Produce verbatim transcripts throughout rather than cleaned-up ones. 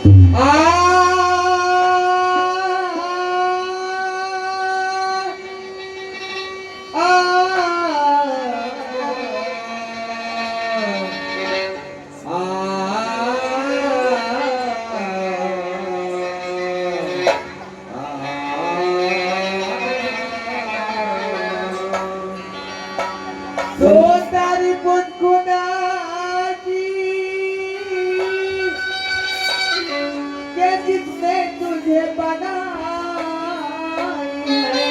आ, आ, आ, आ, सोतारी पुतकुना की, के जिसने तुझे बनाई है,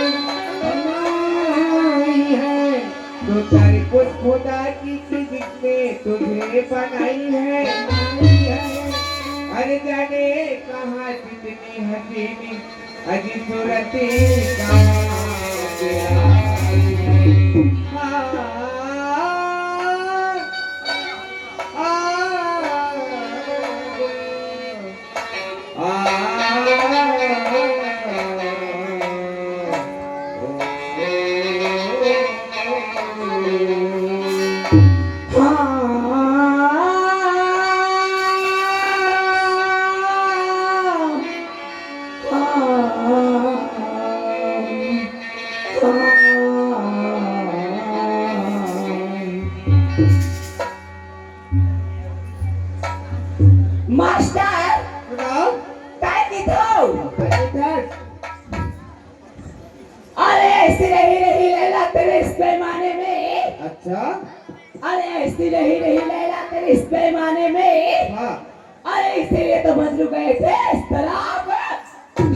बनाई है। सोतारी पुतकुना की, के जिसने तुझे बनाई है, बनाई है। अरे जाने कहाँ जितनी हसीनी अजी सूरती का तेरा। आ, आ, आ, आ, मास्टर, सुनाओ। काय किथो? काय किथस? अरे ऐसे रही रही लैला तेरे इस पैमाने में। अच्छा। अरे ऐसी रही रही लैला तेरे इस पैमाने में। हाँ। अरे इसीलिए तो मजनू गए थे इस तरफ।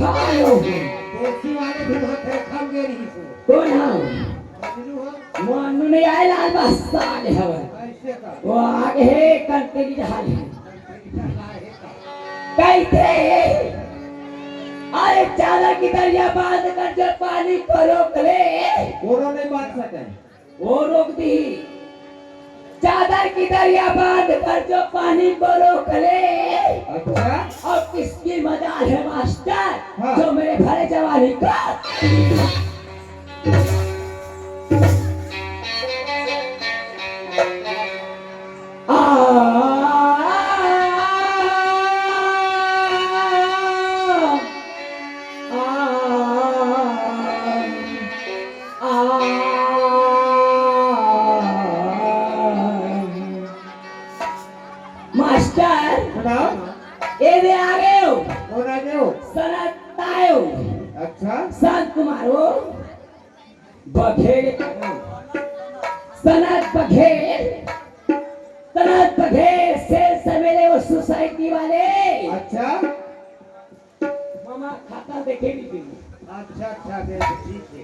हाँ लोग। देसी वाले भी वहाँ थे, खम गए नहीं सो। कौन हाँ? मजनू हाँ। मजनू नहीं आए, लाल बादशाह आगे हवे। ऐसे का? वो आगे है, कंटे की ढाल है। कंटे की ढाल है का? कहते, अरे चादर की दरिया बांध कर जो पानी को रोक ले। कोनो नहीं बांध सके। वो रोक दी। चादर की दरिया बांध कर जो पानी को रोक ले। अच्छा। और किसकी मजाल है मास्टर, हाँ। जो मेरे भरे जवानी को। आ, आ, आ, मास्टर, सुनाओ। ए दे आ गए हो। कौन आ गए हो? सनत आए हो। अच्छा। संत कुमार हो। बघेल। सनत बघेल। सनत बघेल, शेर सवेरे वो सोसाइटी वाले। अच्छा। मामा खाता देखे नहीं थे। अच्छा, अच्छा, दे, ठीक है।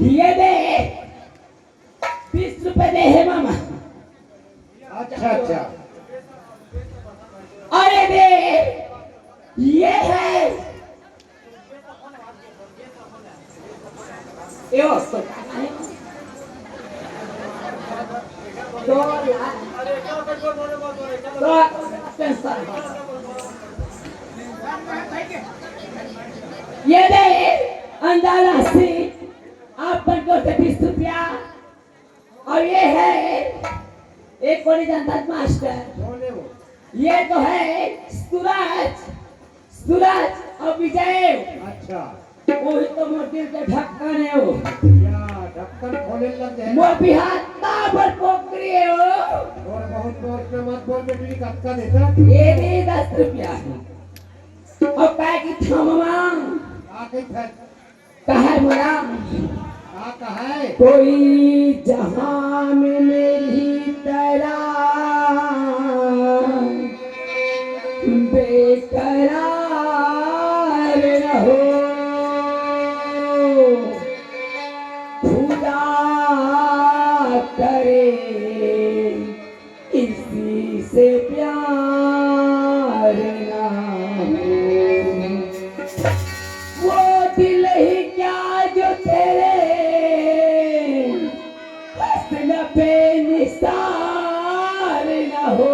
ये दे, बीस रुपए दे हे मामा। अच्छा, अच्छा। अरे दे, ये है। ये वो तो, तो, तो, ये दे, अंदाजा से आप मन को से बीस रुपया। और ये है, एक कोनी जानता मास्टर। कौन है वो? ये तो है सूरज, सूरज और विजय। अच्छा। वही तो मोर दिल के ढक्कन है वो। या, ढक्कन खोले लग जाए। मोर बिहार ताबर पोखरी है वो। और बहुत जोर से मत बोल बेटी, धक्का देता। ये नहीं दस रुपया है। और काय की थमवा। आ गई फैल। कहे बोला, का कहे? कोई जहां में मेरी तरह बेकरार न हो, खुदा करे किसी से प्यार ना हो। वो दिल ही क्या जो तेरे हुस्न पे निसार ना हो।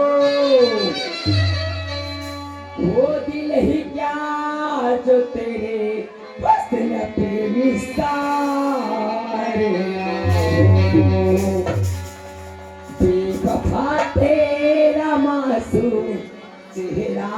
वो दिल ही क्या जो तेरे हुस्न पे निसार ना हो। बेवफा तेरा मासूम चेहरा।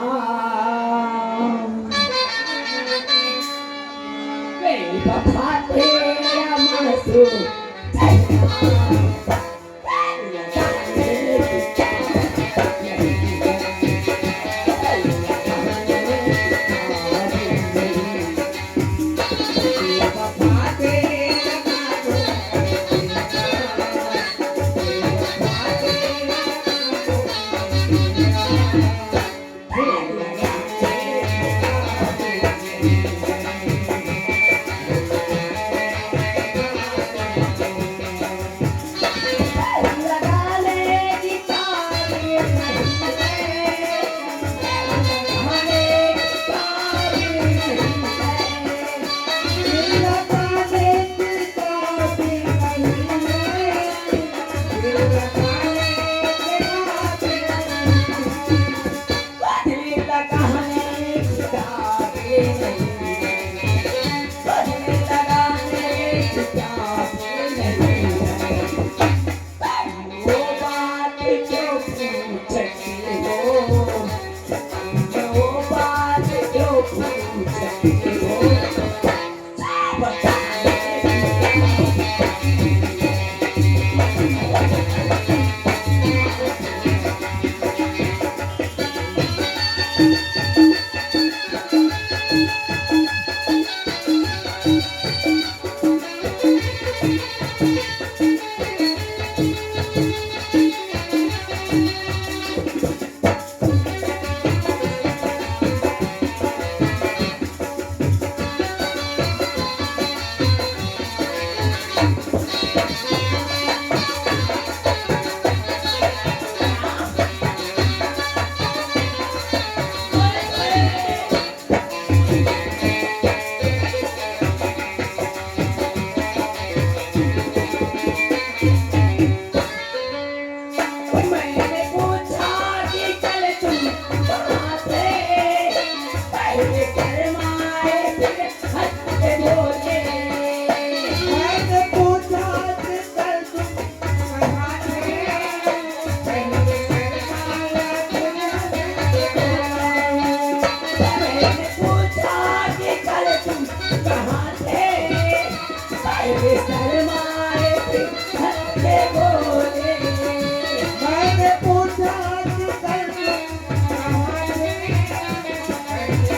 मैंने पूछा कि कल तुम कहाँ थे? पहले शर्माए, फिर हंस के बोले। मैंने पूछा कि कल तुम कहाँ थे? पहले शर्माए, फिर हंस के बोले। मैंने पूछा कि कल तुम कहाँ थे? पहले शर्माए, फिर हंस के बोले। मैंने पूछा कि कल तुम कहाँ थे? पहले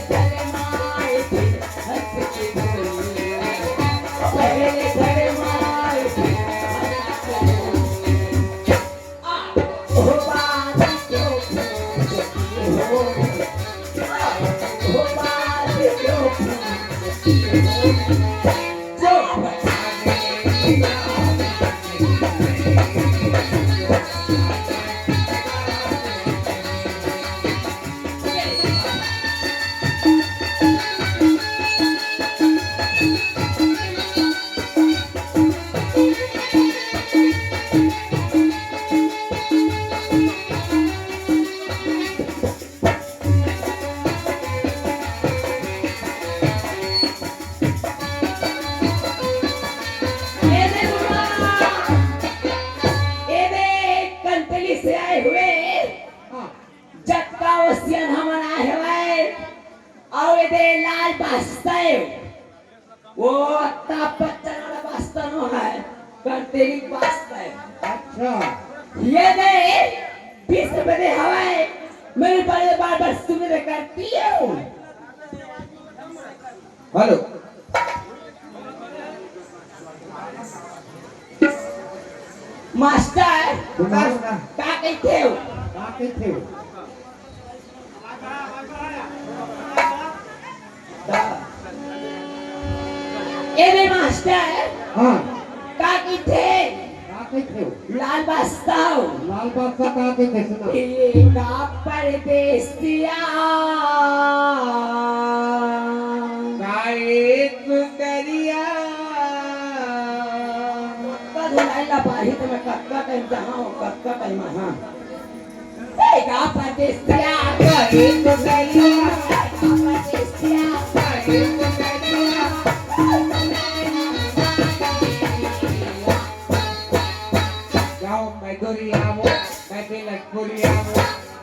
शर्माए, फिर हंस के बोले। पहले शर्माए, फिर हंस के बोले। ए दे बुआ, ए दे कंतली से आए हुए, हाँ। जतका ओ सियान हमन आए हवय, अउ ए दे लाल बास्ता हे। ओ अमिताभ बच्चन वाला बास्ता नो हे, कंतली बास्ता हे। अच्छा। ये दे बीस रुपए दे हवय, मेरे बड़े बार बार सुविधा करती हूँ। हेलो। मास्टर, सुना, सुना। का कहिथे हो? का कहिथे हो? ए रे मास्टर, हाँ। का कहिथे? का कहिथे? लाल बादशाह। लाल बादशाह का कहिथे सुना? ए का परदेसिया। का एक करिया। कतका धुलाई ला पाही त मैं कतका टाइम जहाँ हो, कतका टाइम हाँ। ए का परदेसिया, का एक करिया। का परदेसिया, का एक करिया। जाओ, मैं गोरिया वो, मैं बिलखपुरिया वो। ए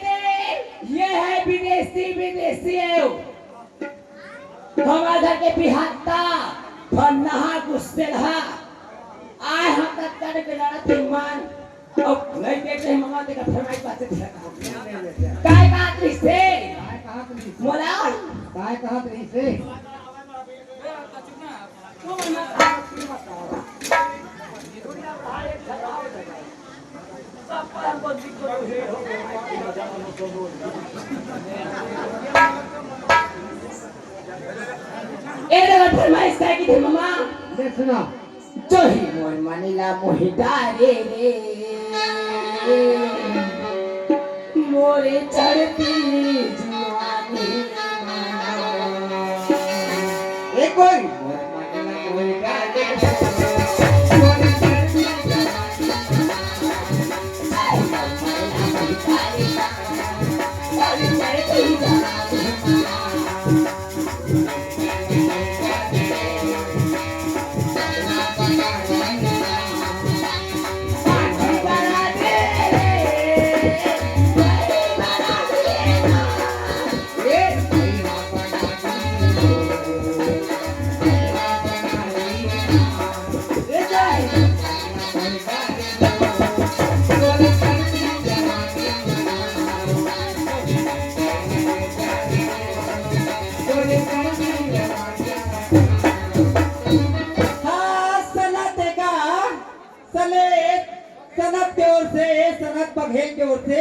दे, ये है विदेशी, विदेशी है वो। हमर घर के बिहाता, फन्नहा, गुस्सेलहा। आय हम तक कर के लड़त हे मन। अब लइके के ममा तेका फरमाइश बात से दिया। काय बात रिसे? मोला? काय कहत रिसे? ए दे फरमाइश काय की थी ममा? ले सुना। जो ही मोर मन ला मोहि डारे रे, मोरे चढ़ती जुआनी। ए कोई हाँ, सनत का, सले, सनत के ओर से, सनत बघेल के ओर से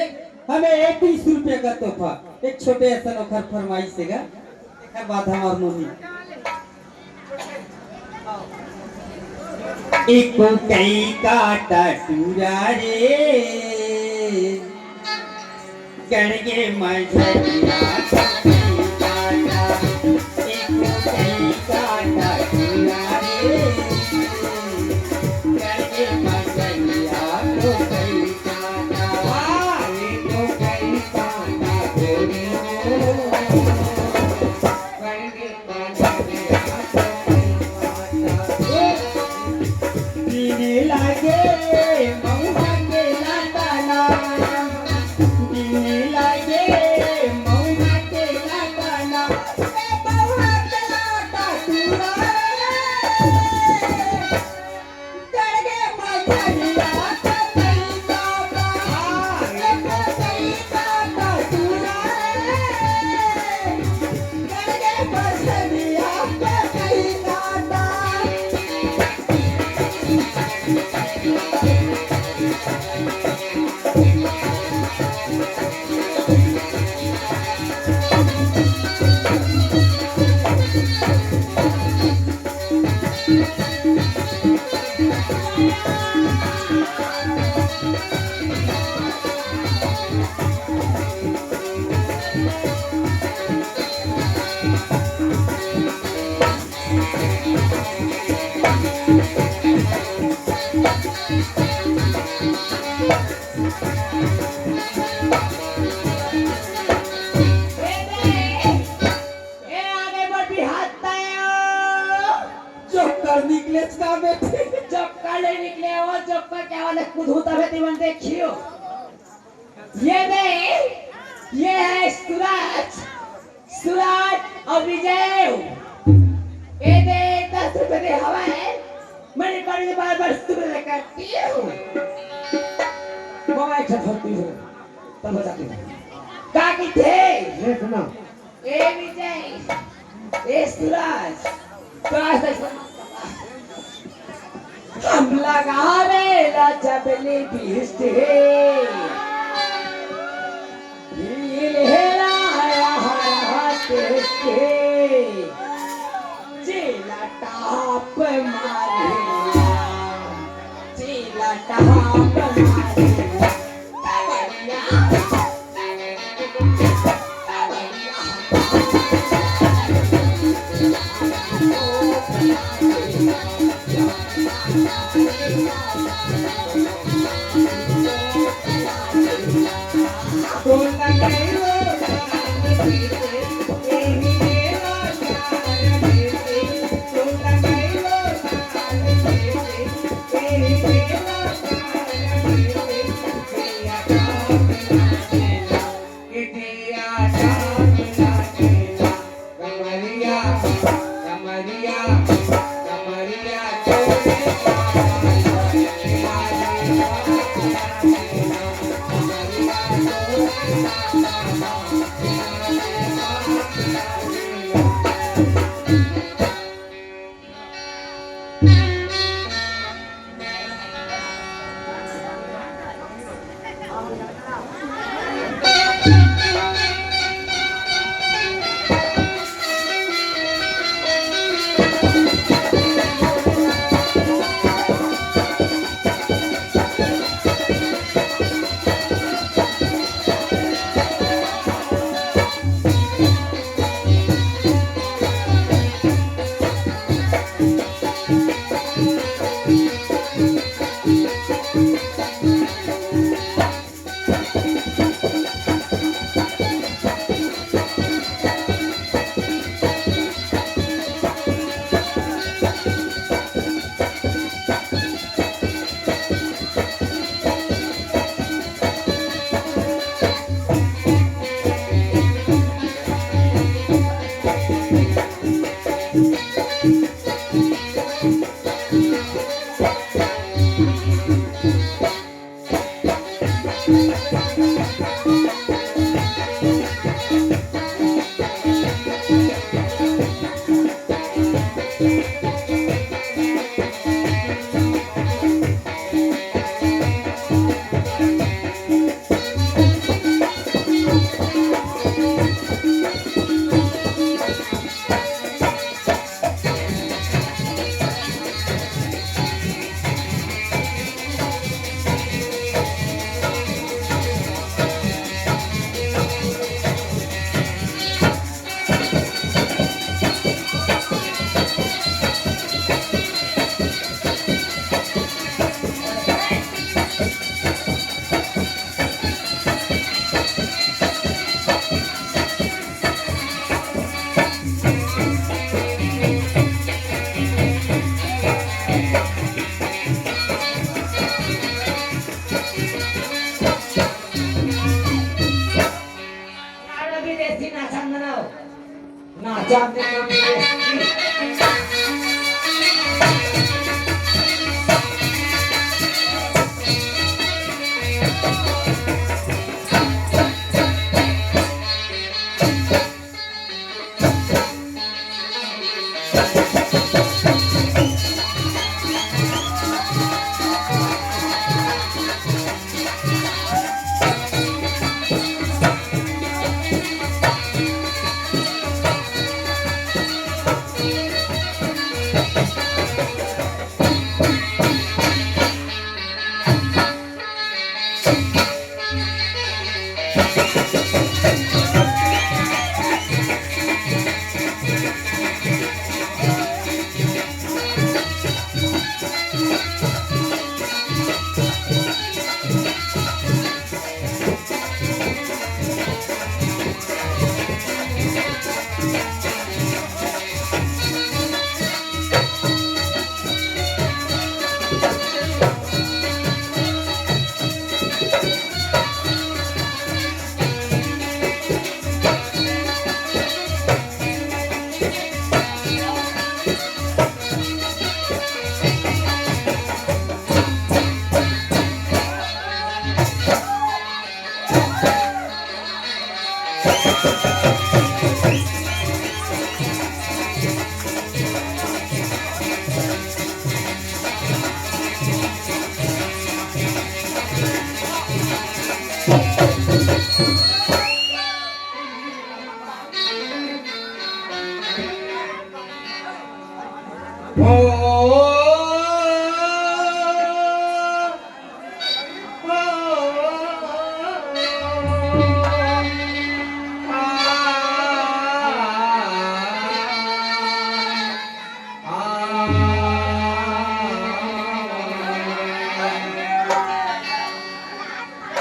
हमें इक्कीस रुपये का तोहफा, एक छोटे असन ओखर फरमाइश हे गा, एकर बाद हमार नोनी। एको कई काटा टूरा रे, गड़गे मझरिया कई काटा, एको कई काटा टूरा रे, गड़गे मझरिया कई काटा, एको कई काटा गोरी हो। पीने लागे महुआ के लाटाना, पीने लागे महुआ के लाटाना, ए महुआ के लाटा टूरा रे। गड़गे मझरिया के कई काटा, ए कई काटा टूरा रे। ले निकले हो, चुप करके आवाज कुछ होता है, तीमन देखियो। ये दे, ये है सूरज, सूरज और विजय। ये दे, दस रुपए दे हवा है, मैंने बड़ी बार बार शुक्र करती हूँ। बाबा एक साथ होती हूँ, तब हो जाती हूँ। का की थे? ये सुना। ए विजय, ए सूरज, तो आज तक हम लगावे ला जबले बिस्ट है। हील हेला हया हया टेस्ट है। चेला टाप मारे, चेला टाप मारे।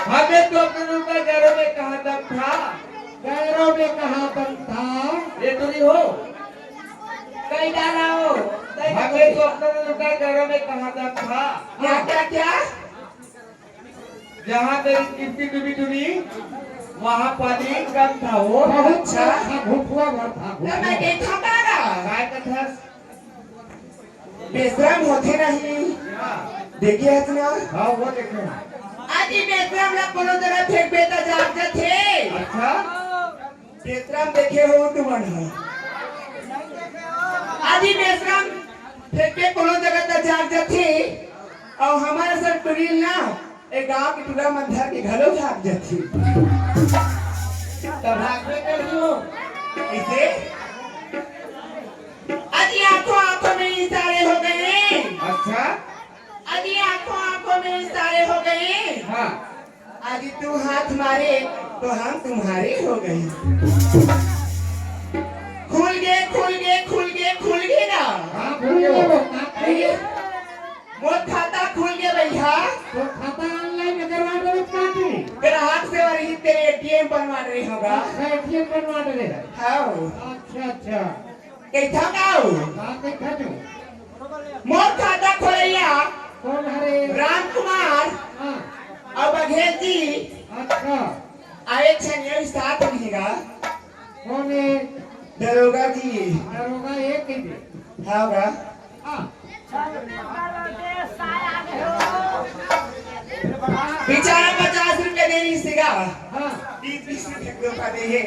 हमें तो अपने लोग का गैरों में कहाँ दम था? गैरों में कहाँ दम था? ये तो नहीं हो। कई डाला हो। हमें तो अपने लोग का गैरों में कहाँ दम था? क्या, क्या, क्या? जहाँ तेरी किस्ती डूबी डूबी, वहाँ पानी कम था हो। बहुत अच्छा। अच्छा, घुटुआ भर था, तो मैं घुटुआ। देखा तारा। काय कथस? बेशरम होथे नहीं। हाँ। देखे हस ना? हाँ, वो देखे हैं। आज ही बेशरम ला कोनो जगह फेंकबे त जाग जथे। अच्छा। बेशरम देखे हो तुमन ह? आज ही बेशरम फेंकबे कोनो जगह त जाग जथे। अउ हमर असन टुरी ल ना, ए गांव के टूरा मन धर के घलो भाग जथे। त भागबे करही हो। कइसे? अजी आंखों आंखों में इशारे हो गए। अच्छा। अजी आंखों आंखों में इशारे हो गए। हाँ। अजी तू हाथ मारे तो हम तुम्हारे हो गए। खुल गे, खुल गे, खुल गे, खुल गे ना। हाँ, खुल गे वो, का कही? मोर खाता खुल गे भैया। तो खाता online में करवा दो, का करी? ग्राहक सेवा रहित तेरे एटीएम बनवा रहे होगा। अच्छा, एटीएम बनवा रहे हैं। हाँ। अच्छा, अच्छा। कइथा का हो? का कइथा तू? मोर खाता खोलइया कौन हरे? राम कुमार हाँ। अउ बघेल जी। अच्छा। अउ एक झन ये साथ में हेगा। कौन है? दरोगा जी। दरोगा एक ही दे। हाँ बा। हाँ। बेचारा पचास रुपया दे रहिस हे गा। हाँ। बीस बीस रुपया धोखा दे हे।